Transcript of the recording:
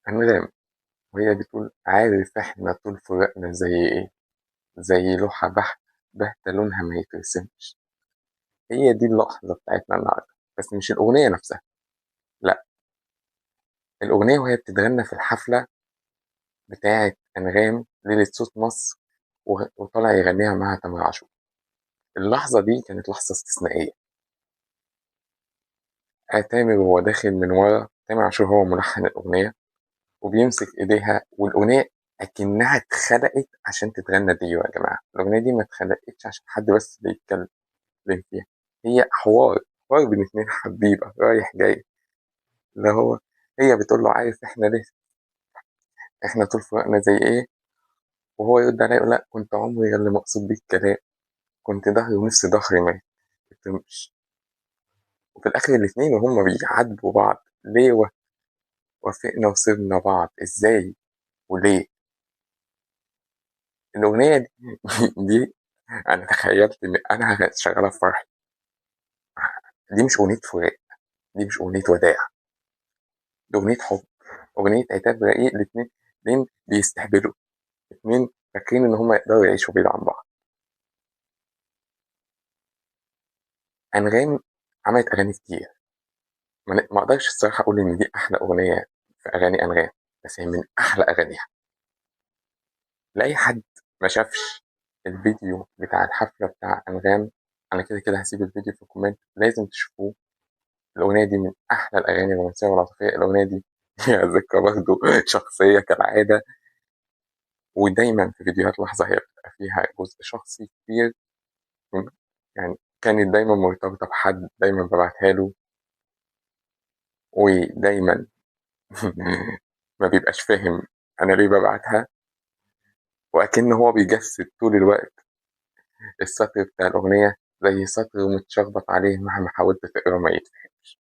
أنغام وهي بتقول عارف إحنا طول فراقنا زي إيه، زي لوحة باهتة لونها ما يترسمش. هي دي اللحظة بتاعتنا النهاردة، بس مش الأغنية نفسها، لا، الأغنية وهي بتتغنى في الحفلة بتاعة أنغام ليلة صوت مصر، وطالع يغنيها معها تامر عاشور. اللحظة دي كانت لحظة استثنائية. تامر وهو داخل من ورا، تامر عاشور هو ملحن الأغنية، وبيمسك إيديها، والأغنية أكنها اتخلقت عشان تتغنى ديو يا جماعة. الأغنية دي ما اتخلقتش عشان حد بس بيتكلم فيها، هي حوار بين اتنين حبيبة رايح جاي، اللي هو هي بتقول له عارف إحنا ليه إحنا طول فراقنا زي إيه، وهو يرد عليها يقول لا كنت عمري اللي مقصود بيه الكلام، كنت ظهري ونص ظهري ما يتمش. وفي الآخر الاتنين وهم بيعاتبوا بعض، ليه وافقنا وسيبنا بعض، إزاي وليه. الأغنية دي أنا تخيلت إن أنا هشغلها في فرحي. دي مش أغنية فراق، دي مش أغنية وداع، دي أغنية حب، أغنية عتاب رقيق. الاتنين بيستهبلوا، اتنين فاكرين إن هما يقدروا يعيشوا بعيد عن بعض. أنغام عملت أغاني كتير، ما أقدرش الصراحة أقول إن دي أحلى أغنية في أغاني أنغام، بس هي من أحلى أغانيها. لأي حد ما شافش الفيديو بتاع الحفلة بتاع أنغام، أنا كده كده هسيب الفيديو في الكومنت، لازم تشوفوه. الأغنية دي من أحلى الأغاني الرومانسية والعاطفية. الأغنية دي فيها ذكرى برضه شخصية كالعادة، ودايما في فيديوهات لحظة هي بتبقى فيها جزء شخصي كتير، كانت دايما مرتبطة بحد، دايما ببعتها له، ودايما ما بيبقاش فاهم أنا ليه ببعتها، وأكن هو بيجسد طول الوقت السطر بتاع الأغنية زي سطر متشخبط عليه مهما حاولت تقرا ما يتفهمش.